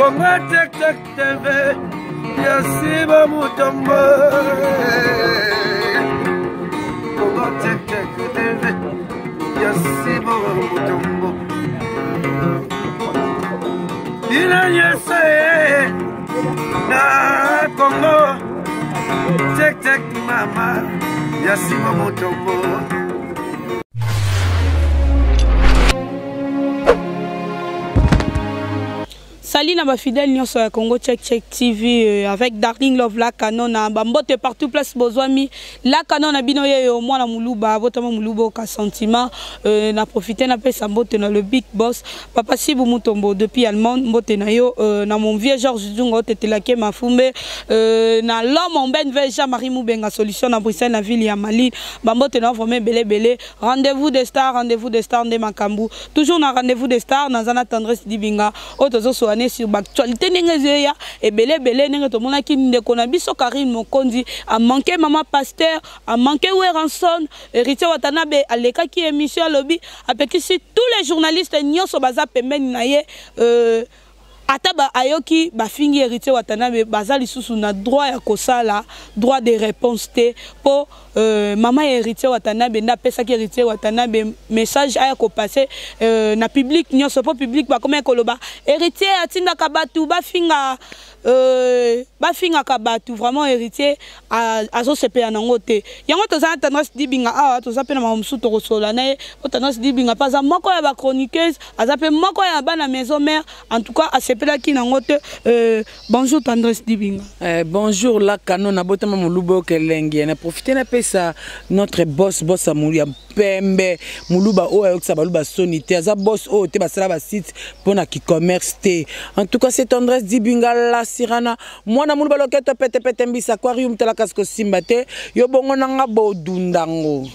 Congo Tek Tek TV ya Siba Mutombo. Congo Tek Tek TV ya Siba Mutombo. Bino nyonso ye na Congo Tek Tek mama ya Siba Mutombo. Salut na ba fidèles nyonso ya Congo Check Check TV euh, avec Darling Love la Canona ba mbote partout place bozwami la Canona bino yeyo mwana muluba botama muluba ka sentiment euh, na profiter na pesa mbote na le big boss papa Sibu Mutombo depuis Allemagne mbote na yo euh, na mon vieux Georges Dungo tetelake mafumbe euh, na l'homme en ben Jean-Marie Mubenga solution na Bruxelles na ville ya Mali ba mbote na vraiment ebele ebele Rendez-vous des stars, rendez-vous des stars nde makambu. Toujours na rendez-vous des stars naza na Tendresse Dibinga oyo tozo soigner sur ba actualité ndenge ezoya ebele ebele ndenge tomonaki ndeko na biso Karine Mokonzi a manqué maman pasteur, a manqué Werrason, Héritier Watanabe alekaki émission alobi apekisi tous les journalistes nyonso baza pembeni na ye euh, ata ba ayoki bafingi Héritier Watanabe baza lisusu na droit ya kosala droit de réponse te po euh, mama ya Héritier Watanabe nde apesaki Héritier Watanabe message aya kopase euh, na public nyonso po public bakomaki koloba Héritier atindaka bato bafinga euh, bafingaka bato vraiment Héritier azosepela nango te yango toza na Tendresse Dibinga awa toza mpe na makambo mosusu tokosolola na ye po Tendresse Dibinga mpe aza moko ya bachroniqueuse aza mpe moko ya bana maison mère en tout cas asepelaki nango te euh, bonjour Tendresse Dibinga eh, bonjour la canon nabotama moluba okelenge na profite napesa notre boss boss ya pembe moluba oyo ayokisa baluba soni te aza boss oyo te basala basite mpo na kicommerce te en tout cas c'est Tendresse Dibinga la sirana mwana moluba loketo petepete mbisa aquarium tala kasi kosimba te yo bongo nanga bodundango.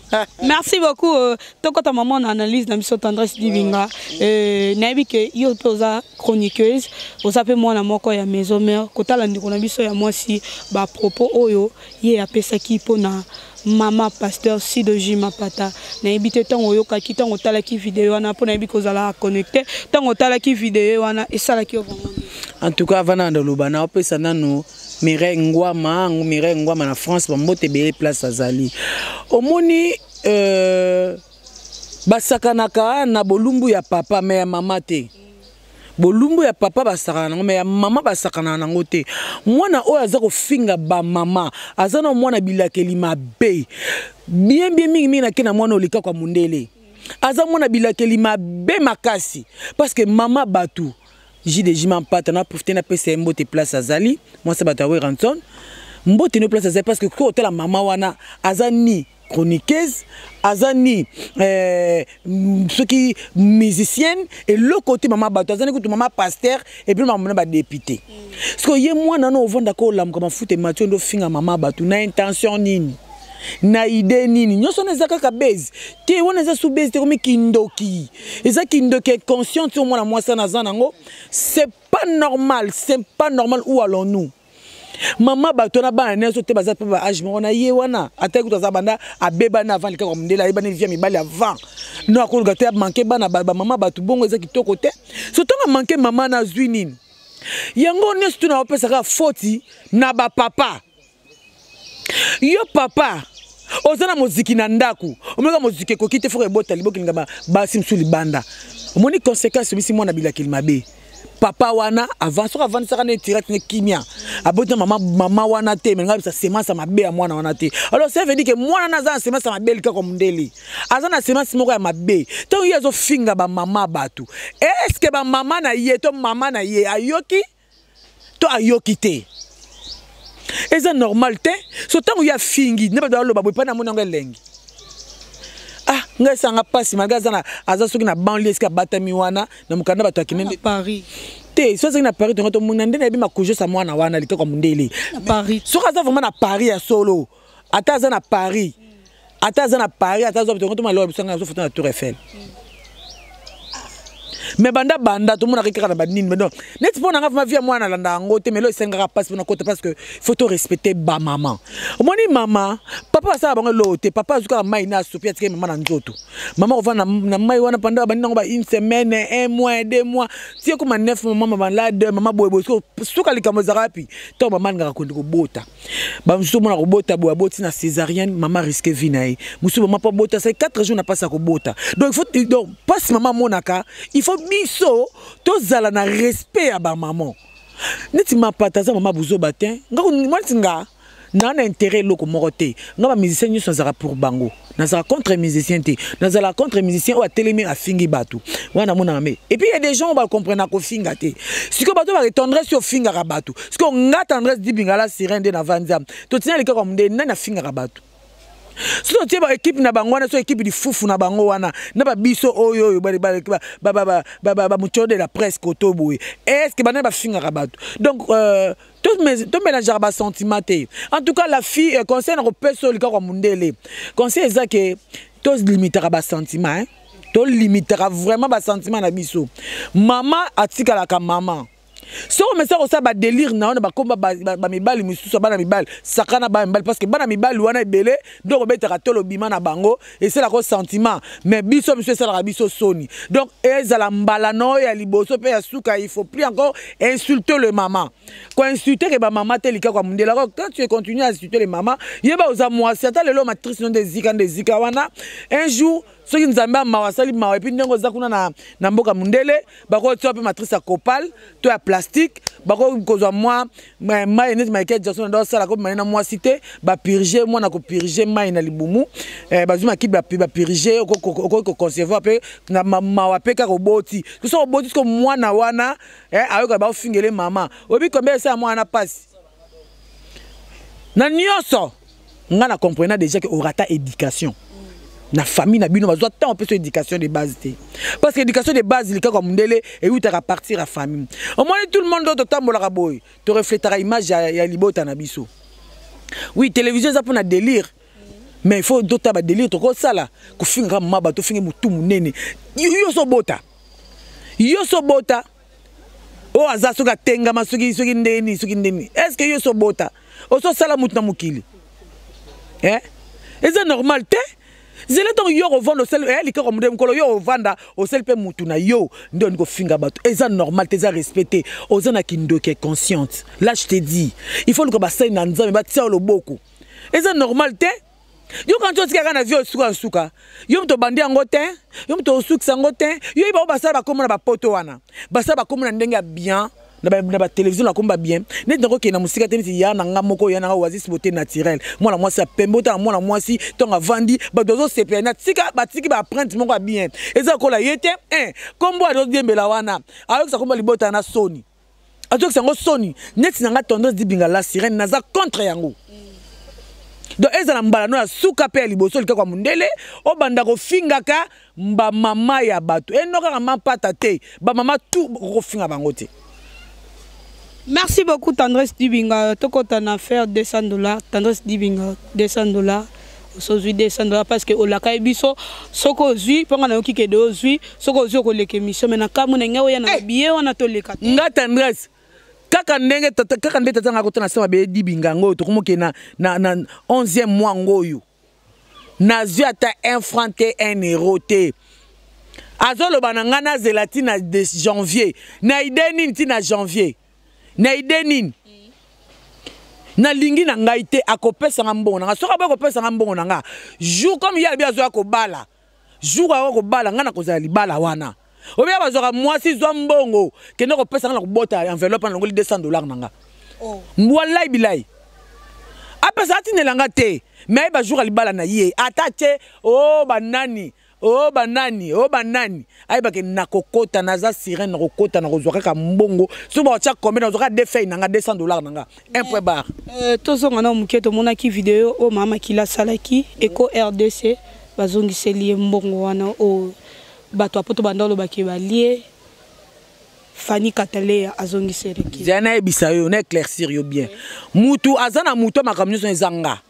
Merci beaucoup euh, tokota maman na analyse na biso Tendresse Dibinga euh, nayebi ke yo mpe oza chroniqueuse oza mpe mwana moko ya maison mère kotala ndeko na biso ya mwasi bapropos oyo ye apesaki mpo na mama pasteur Sido J Mapata nayebi te ntango oyokaki ntango otalaki video wana mpo nayebi kozala connecte ntango otalaki video wana esalaki yo vraiment? En tout cas avant nanda oloba na opesa nanu Mireille Ngwama Mireille Ngwama na France bambote ebele place azali omoni euh, basakanaka na bolumbu ya papa me ya mama te bolumbu ya papa basakana nango me ya mama basakanaka nango te mwana oyo aza kofinga bamama aza na mwana bilakeli mabe bien bien mingimingi nake na mwana olika kwa mundele aza mwana bilakeli mabe makasi parce que mama bato JDJ Mampata na profiter na pesa ye mbote place azali mwasi bato ya Werrason mbote no place azali parce que ko otala mama wana aza ni chroniqueuse aza ni eh, soki musicienne eloko te mama bato aza ni kutu mama pasteur et puis mama na ba député siko ye mwana no ovanda ko olamuka mafuta emati ndo finga mama bato na intention nini na idée nini nyonso wana eza kaka base te wana eza su base te komi kindoki eza kindoki inconsciente oyo mwana mwasi wana aza nango c'est pas normal c'est pas normal où allons-nous mama bato wana bana nyonso te baza mpe ba age moko na ye wana ata kutu aza banda abebani avant likako mondele ayebani via mibali avant no akoluka te amanke bana bamama bato bongo eza kitoko te so ntango amanke mama na azwi nini yango nyonso tuna opesaka foti na bapapa yo papa oza na moziki na ndako omonaka moziki ekoki te foko ebota libokilinga basi mosusu libanda omoni conséquence obisi mwana bilakeli mabe papa wana avant soki avandisaka na etirate ne kimia aboti na mama, mama wana te me ngai bisa semence ya mabe ya mwana wana te. Alors ça veut dire que mwana wana aza na semence ya mabe likako mondele aza na semence moko ya mabe ntango ye azofinga bamama bato est ce que bamama na ye to mama na ye ayoki to ayoki te eza normal te so ntango ye afingi nde bato baloba boye mpa namoni yango elengi ah ngai esanga mpasi malgre aza, aza soki na banlieue esika abatami wana na mokanda bato akende nde Paris te soki azalaki na Paris tongo tomona nde nayebi makujosa mwana wana likako ya mondele soki aza vraiment na Paris ya solo ata aza na Paris ata aza na Paris ata aza tongo tomona loba biso ngai azofuta na Tour Eiffel. Mais banda banda tomonaka kaka na banini, mais donc neti mpo na nga vraiment, vie ya mwana nalanda yango te. Mais lo esengaka mpasi mpona kota, parce que faut to respecter bamama. Omoni, mama, papa basala bango eloko te. Papa azwi kaka mai na asupi, atikaki mama na nzoto. Mama kovanda na mai wana pendant bandi nango ba une semaine, un mois, 2 mois, ti ekoma 9 mois. Mama malade, mama boyeboye. Suka likambo ezalaka wapi? Ntango mama alingaka kondi kobota, bamosusu omona kobota boye, aboti na césarienne, mama risque vie na ye. Mosusu mama mpo abota, asali 4 jours na mpasi ya kobota. Donc il faut, donc mpasi mama amonaka, il faut biso tozala na respect ya bamama. Neti mapata aza mama buzoba te. Nga neti nga naa na intérêt eloko moko te. Nga bamusicien nyonso nazalaka pour bango, nazalaka contre musicien te. Nazalaka contre musicien oyo atelemi afingi bato wana, namonaka. Mais et puis il y a des gens oyo bacomprena kofinga te. Sikoyo bato Tendresse oyo ofingaka bato, sikoyo nga Tendresse Dibingala Sirene nde navandi am totina likaka nde nani afingaka bato. Soki totie baéquipe na bango wana, so équipe lifufu na bango wana na babiso oyo oyo bamutuelle de la presse koto boye, est ce que banani bafingaka bato? Donc tomélangeaka basentiment te. En tout cas, la fille, conseil na kopesa oyo likaka mondele, conseil eza ke tolimitaka basentiment, hein? Tolimitaka vraiment basentiment na biso. Mama atikalaka mama. Soki omesa kosala badélire na wana, bakomba bamibali misusu, bana mibali, sakana bana mibali, parce que bana mibali wana ebele donc obetaka tolo bima na bango, esalaka sentiment. Mais biso biso esalaka biso soni. Donc ezala mbala na oyo ya liboso mpe ya suka. Il faut plus encore insulter le mama, koinsulte ke bamama te. Likako ya mondele, quand tu continues à insulter le mama, yeba oza mwasi. Ata lelo matrice no nde ezika, nde ezika wana. Un jour soki Nzambe amawa, asali mawa, et puis ndenge oza kuna na mboka mondele, bakotia mpe matrice ya copal to ya plastique, bakozwa mwa mai neti Michael Jackson ndo asala kobima na mwasi te. Bapurge mwana, kopurge mai na libumu, bazwi makidi, bapurge, okoki koconcevoir mpe na mawa mpe kaka oboti. Soki oboti, soki mwana wana ayoka baofingele mama, oyebi combien esala mwana pasi na nyonso. Nga na comprena déjà ke orata éducation na famille na bino, bazwa ntango opesa éducation de base te, parce que éducation de base, likako ya mondele, eutaka partir ya famille. Omoni, tout le monde oyo totambolaka boye, torefletaka image ya libota na biso. Oui, télévision eza mpona délire, mais il faut dota badélire. Tokosala kofingaka mama bato, ofinge motu monene. Yo so bota, yo so bota oyo aza soki atengama, soki ndeni, soki ndeni. Est ce que yo so bota ososala motu na mokili, eh? Eza normal te. Zela ntango yo kovanda, osali eya likako monde mokolo yo kovanda, osali mpe mutu na yo nde olingi kofinga bato. Eza normal te, eza respect te. Oza na kindoki consciente. Là, je te dis, il faut luka basali na Nzambe batia yo loboko. Eza normal te. Yo kanti otikaka na vie osuka nsuka, yo moto obandi yango te, yo moto osukisa yango te. Yo yeba oyo basala bakóma na bapoto wana, basala bakóma na ndenge ya bien na batelevizio, nakomba bien. Neti nakokende na mosika te, neti ya na nga moko, ya na nga Oasis Beauté Naturelle, mwana mwasi ya pembe. Otala mwana mwasi ntongo avandi, bato bazosepela na tika, batiki baempreinte moko ya bien. Eza lokola ye te, nkombo azodiembela wana, ayokisa kombo libota na soni, azokisa yango soni. Neti na nga Tendresse Dibinga la Sirène, naza contre yango. Donc ezala mbala no ya suka mpe ya liboso, likako ya mondele, obanda kofingaka bamama ya bato eno kaka mampata te, bamama tu kofinga bango te. Merci beaucoup, Tendresse Dibinga. Tokota na affaire 200 dollars. Tendresse Dibinga, 200 dollars. Ozwi 200 dollars parce que olaka ye biso. Soki ozwi mponga nayoki kede, ozwi, soki ozwi okoleka émission. Mais na kambo na ngai oya na billet wana, toleka te. Nga Tendresse, kaka ndenge tata, kaka nde tata nga kota na se mabe Dibinga yango oyo tokomokende na 11e mois ngo oyo, nazwi ata 1 franc te, 1 euro te. Azoloba na ngai nazela ntina de janvier. Na idée nini ntina janvier? Na idée nini? Nalingi na ngai te. Akopesanga mbongo na ngai soki aboyi kopesanga mbongo na nga jour comme ye alobi azoya kobala. Jour akoya kobala, ngai nakozala libala wana. Obiya bazwaka mwasi, zwa mbongo, kende kopesa nga na kobota enveloppe, na longoli 200 dollars na nga. Walai bilai, apesa, atindela nga te. Mais ayeba jour ya libala na ye, ata tie o banani, o banani, o banani, ayebake nakokota. Naza sirene, nakokota, nakozwa kaka mbongo. Soki bakotia combien, nakozwa kaka deux feuilles na nga, 200 dollars na nga, un point barre. Tozonga na moke. Tomonaki video oyo mama Makila asalaki eko RDC, bazongiseli ye mbongo wana oyo bato apo to banda olobaki balie. Fani Kataleya azongiselaki. Zala nayebisa yo, na éclaircir yo bien. Mutu aza na mutu ya makambo nyonso eza nga.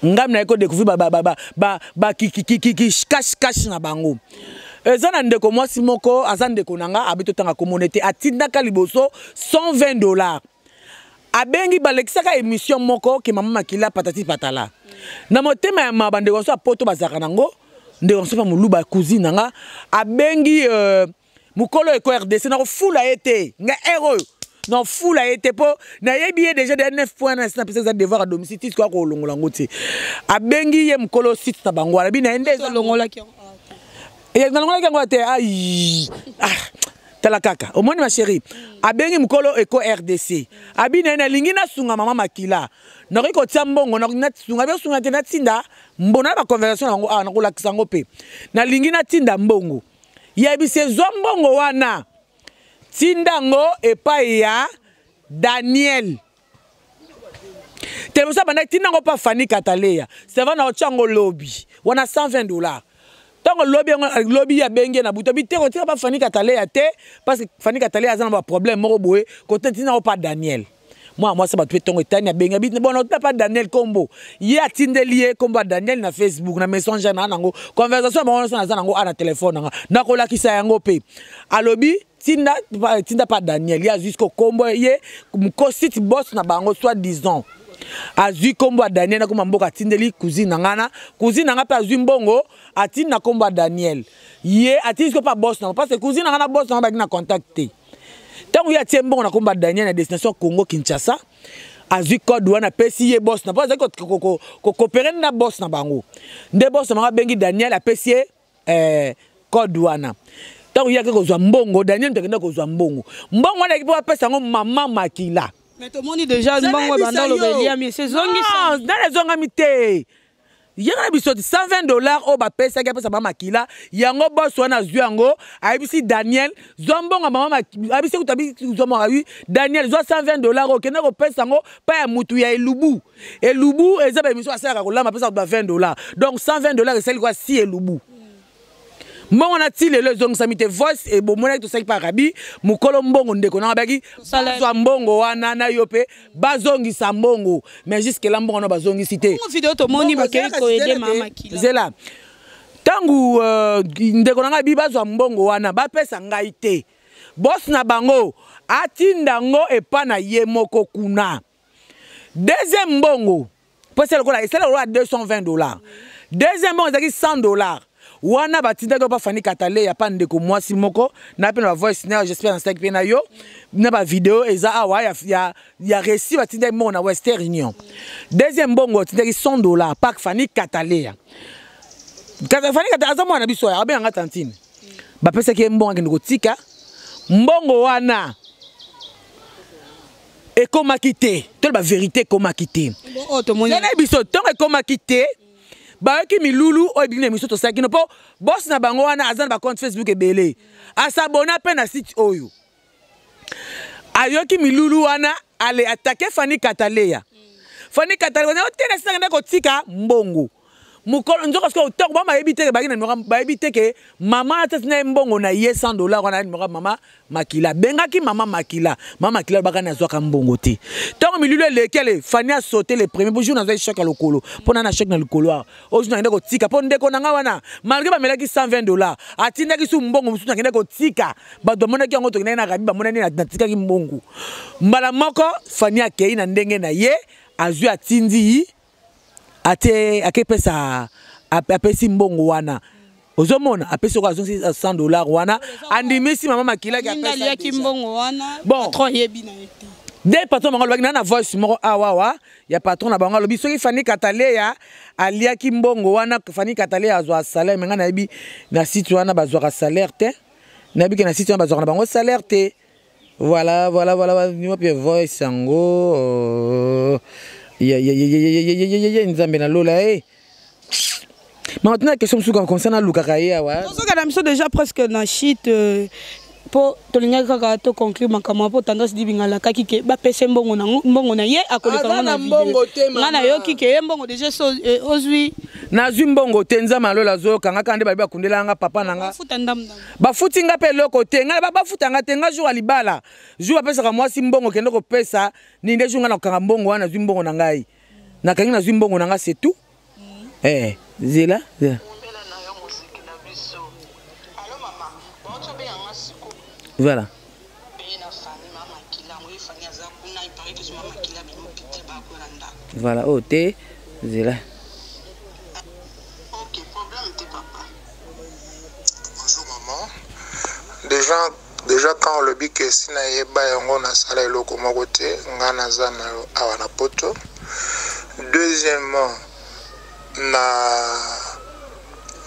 Ngai naye kodécouvrir cache cache na bango. Eza na ndeko mwasi moko, aza ndeko na nga, abi totanga komona te, atindaka liboso 120 $. Abengi, balekisaka émission moko ke Mama Makila patati patala. Na motema ya ma bandeko nyonso ya poto bazalaka nango, ndeko nyonso mpe moluba, cousine na nga, abengi mokolo eko RDC. Nakofula ye te, nga ere oyo nafula ye te, mpo nayebi ye déjà de 9 point na napesa, eza devoir à domicile ti sikoya kolongola yango te. Abengi ye mokolo site na bango, alobi na ye nde olongolaki yango? Nalongolaki yango te. Ai, ah, tala kaka, omoni, ma chérie, abengi mokolo eko RDC, abi na ye: nalingi nasunga Mama Makila, nakoki kotia mbongo, nasunga bi osunga te, natinda mbongo na baconversation na bango awa, nakolakisa yango mpe, nalingi natinda mbongo. Yebisi ezwa mbongo wana, tinda yango epai ya Daniel telemoso abandaki, tinda yango mpa Fani Kataleya, seva na otya yango lobi wana, 120 $. Ntango lobi yango, lobi abengi ye na butu, abi te, kotika mpa Fani Kataleya te, parce que Fani Kataleya aza na baproblème moko boye, kote tinda yango mpa Daniel. Mwana mwasi bato mpe ntongo etani, abengi, abi: bon, otina mpa Daniel kombo. Ye atindeli ye kombo ya Daniel na Facebook, na Messenger na nango, conversation ya bango nyonso naza nango a na telefone nanga, nakolakisa yango mpe. Alobi tinda, tinda pa Daniel. Ye azwi siko kombo ye mokositi boss na bango, soit disant azwi kombo ya Daniel nakoma mboka, atindeli cousine na nga, na cousine na nga mpe azwi mbongo, atindi na kombo ya Daniel. Ye atindi siko mpa boss na bango, parce que cousine na nga na boss na bango baki na contact te. Ntango ye atie mbongo na kombo ya Daniel na destination Congo Kinshasa, azwi code wana, apesi ye boss na, mpo azali kocoopérer na boss na bango. Nde boss na bango abengi Daniel, apesi ye code wana. Ntango ye ake kozwa mbongo, Daniel moto akende kozwa mbongo, mbongo wana eki mpo apesa yango Mama Makila. Mais tomoni déjà mbongo ebanda oloba eliami, esezongisa. Nani ezongami te? Yanga na biso ti 120 $ oyo bapesaki apesa Mama Makila, yango boss wana azwi yango, ayebisi Daniel: zwa mbongo ya mama. Ayebisi kuta, zwa mbongo, ayi Daniel: zwa 120 $ oyo, okende kopesa yango pa ya mutu ya elubu. Elubu eza baémission asalaka kolamba, apesa ba 20 $, donc 120 $ esali kwa si elubu. Mbongo na ti lelo ezongisami te. Voice ebomonaki, tosalaki mpa rabi mokolo mbongo, ndeko nanga baki bazwa mbongo wana na yo mpe bazongisa mbongo, mais jusque là mbongo wana bazongisi te. Video tomoni bakei koaider Mama Makila. Zela, ntango ndeko na ngai bi bazwa mbongo wana, bapesa ngai te, boss na bango atinda yango epa na ye moko kuna. Deuxième mbongo, mpo esala lokola, esala lokola 220 $. Deuxième mbongo ezalaki 100 $ wana batindaki mpa Fani Kataleya, pa ndeko mwasi moko na mpe na bavoice na, j'espère nasalaki mpe na yo na bavideo eza awa ya reçu. Batindaki mbongo na Western Union. Deuxième mbongo batindaki 100 $ pa Fani Kataleya. Fani Kataleya aza mwana na biso oyo abenganga tantine. Bapesaki ye mbongo, akende kotika mbongo wana, ekomaki te. To bavérité, ekomaki te. Tena biso ntongo ekomaki te, bayoki milulu oyo ebimi na émission tosalaki no, mpo boss na bango wana aza na bacompte Facebook ebele, asabona mpe na site oyo. Ayoki milulu wana, ale attaquer Fani Kataleya. Fani Kataleya te na site, akende kotika mbongo mokolo nzoka. Soki ntango bama bayebi te ke baki na numéro, bayebi te ke mama atati na ye mbongo na ye 100 $ wana, numéro Mama Makila. Abengaki Mama Makila, Mama Makila alobaka nazwaka mbongo te. Ntango milulu eleki, ale Fani asaute le premier po jour nazwaki choc ya lokolo, mpo na choc na likolo awa oyo jour nakende kotika, mpo ndeko na nga wana, malgré bamelaki 120 $, atindaki su mbongo mosusu, nakende kotika, bato bamonaki yango, tokendaki na rabi, bamonani natikaki mbongo mbala moko. Fani akei na ndenge na ye, azwi, atindi ate, akepesa, apesi mbongo wana. Ozomona, apesi oko, azongisi 100 $ wana, andimisi Mama Makilaki. Aliaki mbongo wana. Bon. Patron ayebi na ye te. Nde patron bango alobaki na voice moko awa awa ya patron na bango, alobi soki Fani Kataleya aliaki mbongo wana, Fani Kataleya azwa salaire. Me ngai nayebi na site wana bazwaka salaire te, nayebi ke na site wana bazwaka na bango salaire te. Voilà, voilà, voilà, mpe voice yango Nzambe na lola e. Mama, tuna question mosusu comme ça, nalukaka ye awa. Tozokana biso déjà presque na shit, mpo tolingaki kaka toconclure makambo, mpo Tendance Dibinga alakaki ke bapesa mbongo na mbongo na ye, akoleka ngo na mbongo te. Nga nayoki ke ye mbongo déjà so ozwi. Nazwi mbongo te. Nzambe alola azoyokanga kaka nde bayebi bakundela nga papa na nga. Bafuta ndambu. Bafuti nga mpe eloko te. Ngai bafuta nga te. Nga jour ya libala, jour bapesaka mwasi mbongo, kende kopesa nini, nde jour nga nakokanga mbongo wana. Nazwi mbongo na ngai, nakangi, nazwi mbongo na nga, c'est tout. Eh, zela, zela. Voilà. Voilà, oyo te zela. Bonjour maman. Déjà, déjà quand olobi ke esi nayeba yango nasala eloko moko te nga naza na yo awa na poto. Deuxièmement, na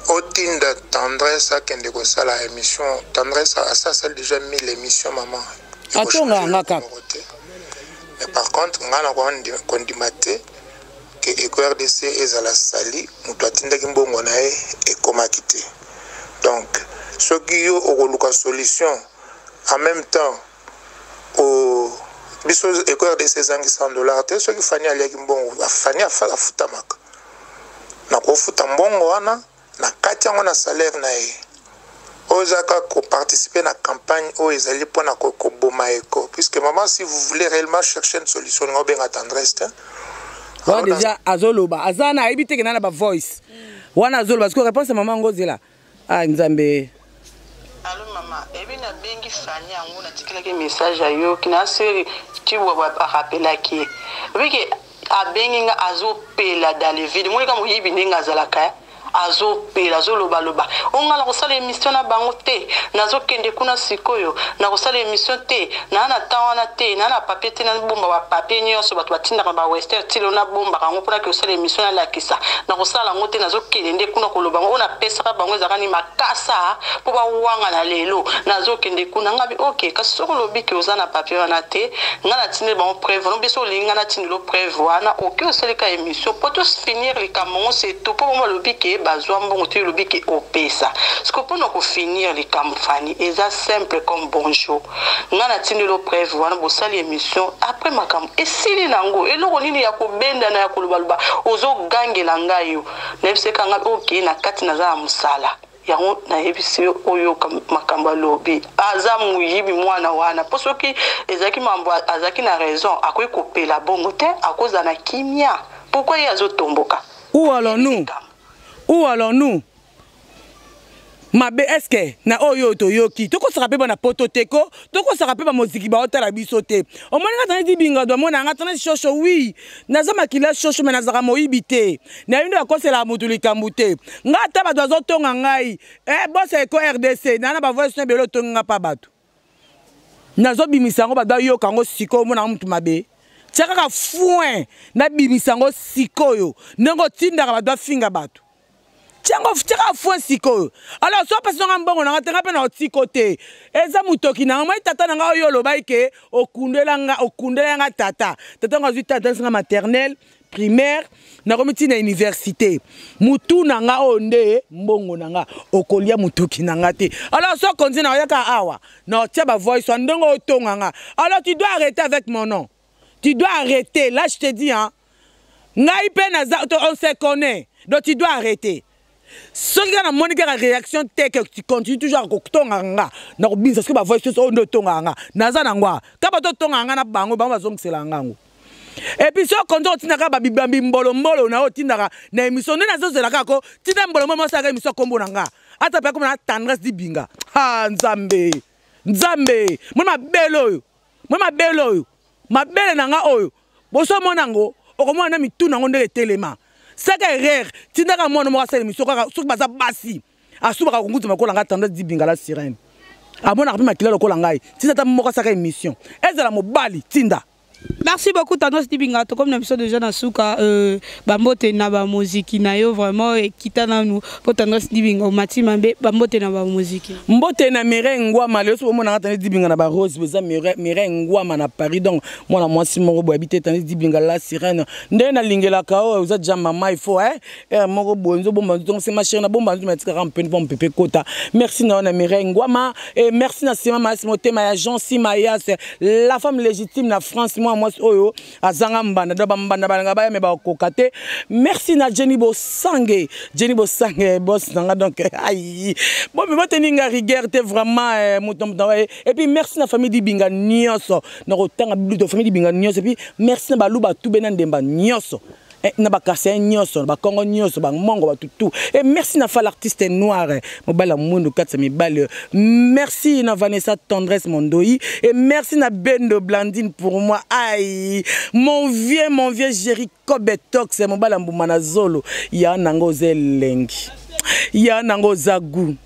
otinda tendresse akende kosala émission. Tendresse asasali déjà 1000 émissions maman. Atonga nga kaka. Mais par contre nga na kondima te ke Eco RDC ezala sali moto atindaki mbongo na ye ekomaki te. Donc soki yo okoluka solution en même temps o biso Eco RDC ezangi 100 $ te. Soki Fani aliaki mbongo, Fani afutamaka, nakofuta mbongo wana na kati yango na salaire na ye. Oyo eza kaka koparticiper na campagne oyo ezali mpona koboma Eko, puisque maman, si vous voulez réellement chercher une solution, olinga obenga Tendresse te. Wana déjà azoloba, aza na ayebi te ke na na bavoice wana azoloba. Sikoyo réponse ya mama ngo, zela. Ah, Nzambe. Allo mama, ebi nabengi Fani yango, natikelaki message ayoki na seri Tibwa arapelaki ye obike abengi nga, azopela dans le vide. Monika moyibi ndenge azalaka, eh? Azopela, azolobaloba o nga nakosala émission na bango te, nazokende kuna sikoyo, nakosala émission te, naa na temps wana te, naa na papier te, nabomba bapapier nyonso bato batindaka bawestern tilo, nabombaka yango mpona ke osala émission nalakisa, nakosala yango te, nazokende nde kuna koloba yango. Oyo napesaka bango ezalaka ni makasa mpo bawanga na lelo, nazokende kuna. Ngabi ok, kasi soki olobi ke oza na papier wana te, nga natindeli bango preuve wana. Biso olingi nga natindeli preuve wana, oke osalika émission mpo tofinir likambo yango, c'est tout. Mpo bango balobi ke bazwa mbongo te, olobi ke opesa. Siko mpona kofinir likambo, Fani, eza simple comme bonjour. Nga natindeli preuve wana, bosali émission, après makambo esili nango. Eloko nini ya kobendana, ya kolobaloba, ozogangela ngai? Yo nayebiseka ngai oke na kati naza na mosala yango, nayebisi yo oyoka makambo alobi. Aza moyibi mwana wana, mpo soki ezalaki mambo azalaki na raison, akoki kopela bongo te, akozala na kimia. Pourquoi ye azotomboka? Où allons-nous? Où allons-nous? Mabe eske na oyo toyoki, tokosaka mpe bana poto te, ko tokosaka mpe bamoziki baotala biso te. Omoni nga tana dibinga do, omona nga tana shosho. Wi, naza makila shosho, me nazalaka moyibi te. Nayebi nde bakoselaka motu likambo te. Nga ata bato bazotonga ngai, eh, bosa Eko RDC naa na bavoice ebele otongi nga mpa bato, nazobimisa yango, bato bayoka yango. Sikoyo omonaka motu mabe, tia kaka foin, nabimisa yango sikoyo ndenge otindaka bato bafinga bato. Tiango, tiaka foin sikoyo. Alors so apesi nanga mbongo nanga te, nga mpe na otiko te, eza motoki nanga. Moi tata na nga oyo olobaki ke okundela nga, okundela nga tata. Tata nga azwi tata nga maternelle, primaire, nakomi ntina université. Mutu na nga oyo nde mbongo na nga, okolia motoki na nga te. Alors so konzi na oyaka awa na otia bavoice wa ndenge otonga nga. Alors tu dois arrêter avec mon nom, tu dois arrêter. Là je te dis, hein, ngai mpe naza, on se connaît, donc tu dois arrêter. Soki kaka namoni kaka réaction te ke tu continues toujours kotonga nga, nakobimisa soki bavoice nyonso oyo nde otongaka nga. Naza nango awa, ka bato otongaka nga na bango, bango bazongisela nga yango. Et puis so konti otindaka babibambi mbolombolo na oyo otindaka na émission nde nazozela kaka ko tinda mbolombolo mosalaka émission, kombo na nga ata mpe akoma na Tendresse Dibinga. Ha, Nzambe, Nzambe, moi mabele oyo, moi mabele oyo, mabele na nga oyo bosomona yango, okomona na mitu nango ndenge etelema. Saka erreur, tindaka mwana moko asala émission kaka soki baza basi, asubaka kongutuma lokola nga Tendresse Dibinga la sirène, amonaka mpe makila lokola ngai. Tinda ata moko asaka émission, ezala mobali, tinda. Merci beaucoup Tendresse Dibinga. Tokomi na biso déjà na suka. Bambote na bamoziki na yo vraiment ekita nanu po Tendresse Dibinga omati mabe. Bambote na bamoziki. Mbote na Mireille Ngwama. Lelo so bomonaka Tendresse Dibinga na barose, eza Mireille Ngwama na Paris. Donc mwana mwasi moko boye abi te Tendresse Dibinga la sirène ndenge nalingelaka oyo oza déjà mama. Il faut eh, moko boye nzobomba nzoto, c'est ma chérie, nabomba nzoto, natikaka mpene mpo mopepe kota. Merci na yo na Mireille Ngwama et merci na Sima Mayas, motema ya Jean Si Mayas, la femme légitime na France, mwa mwasi oyo azanga mbanda. Do bambanda balanga baya me bakoka te. Merci na Jenny Bosange, Jenny Bosange, boss nanga. Donc aïe, bon, mais boteni nga rigueur te vraiment, moto moto. Et puis merci na famille Dibinga nyonso, na kotanga biluto, famille Dibinga nyonso. Et puis merci na baluba tube na ndemba nyonso. Eh, na bakasayen nyonso, na bakongo nyonso, bamongo, bato tout. Et merci na fa l'artiste noir, eh, mobali ya mwindu kati ya mibali. Merci na Vanessa Tendresse Mondoi et merci na Bendo Blandine pour moi. Aïe, mon vieux Jerry Kobetox, mobali ya mbuma na zolo ya nango oza elengi, ya nango oza goût.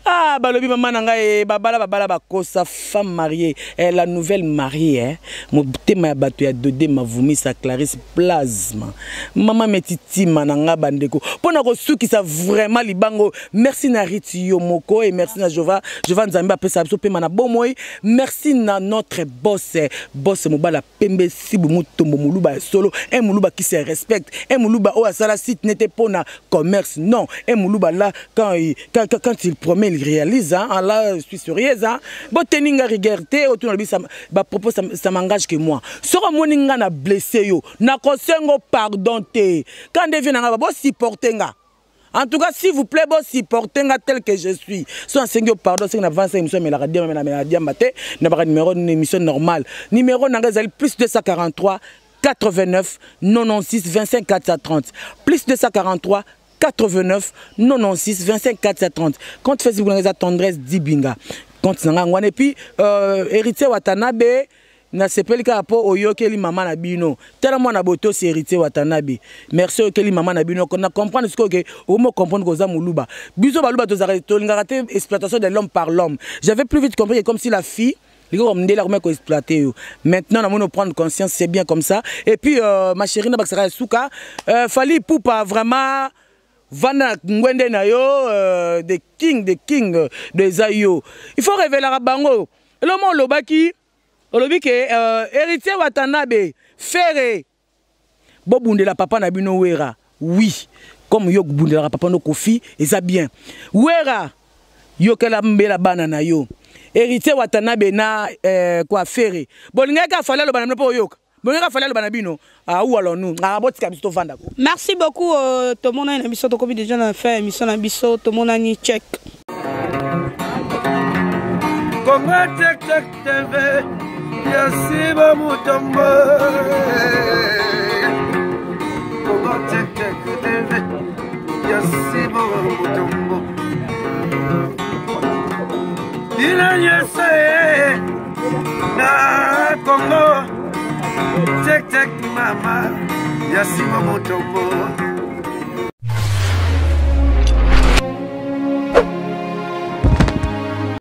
Ah, balobi mama na ngai, babala babala bakosa femme mariée, eh, la nouvelle mariée, eh, motema ya bato ya Dode Mavumisa Clarisse Plasma, mama metitima na nga bandeko mpo na kosukisa vraiment libango. Merci na Riti yo moko et merci na Jova Jova, Nzambe apesa biso pema na bomoi. Merci na notre boss, boss mobala pembe sibu mutombo, moluba ya solo, un moluba qui se respecte, un moluba oyo asala site nete mpona commerce, non, un moluba là, quand il promet, il réalise, hein. Là, je suis sérieuse, hein. Boteni nga rigueur te otuna lobi bapropos, ça m'engage que moi. Soki omoni nga na blessé yo, nakosengo pardon te. Quand nde vie na nga, bosupporte nga. En tout cas, s'il vous plaît, bon, supportez nga tel que je suis. So asengi yo pardon, sengi na 25 émission melaka diamba, na melaka diamba te, na baka numéro émission normale. Numéro na nga ezali plus 243 89 96 25 430, plus 243 89 96 25 430. Compte Facebook na nga eza Tendresse Dibinga. Compte na nga yango wana. Et puis Héritier Watanabe, nasepeli kaka mpo oyokeli mama na bino. Tala mwana botosi Héritier Watanabe, merci, oyokeli mama na bino. Na comprendre sikoyo ke okomo comprendre koza moluba. Biso baluba tozalaka, tolingaka te exploitation de l'homme par l'homme. J'avais plus vite compris que comme si la fille likoko mondele akomi koexploite yo. Maintenant namoni prendre conscience, c'est bien comme ça. Et puis ma chérie, na bakisaka ya suka, Fally Ipupa, vraiment vanda na ngwende na yo, the king, the king de eza yo. Il faut révélaka bango elomo olobaki, olobi ke Héritier Watanabe, Ferre, bobundela papa na bino Wera. Oui, comme yo bobundelaka papa no Kofi, eza bien. Wera, yokela mbela bana na yo. Héritier Watanabe na kwa Ferre, bolingaki afali aloba na bino mpo oyoka, bolingaki afali aloba na bino. Ah, où allons-nous? Ah, botika biso tovanda ko. Merci beaucoup, tomonani na biso, tokomi déjà na fin émission na biso. Tomonani, check. Congo Check Check TV ya Siba Mutombo. Congo Check Check TV ya Siba Mutombo. Bino nyonso ye na Congo Check Check, mama ya Siba Mutombo.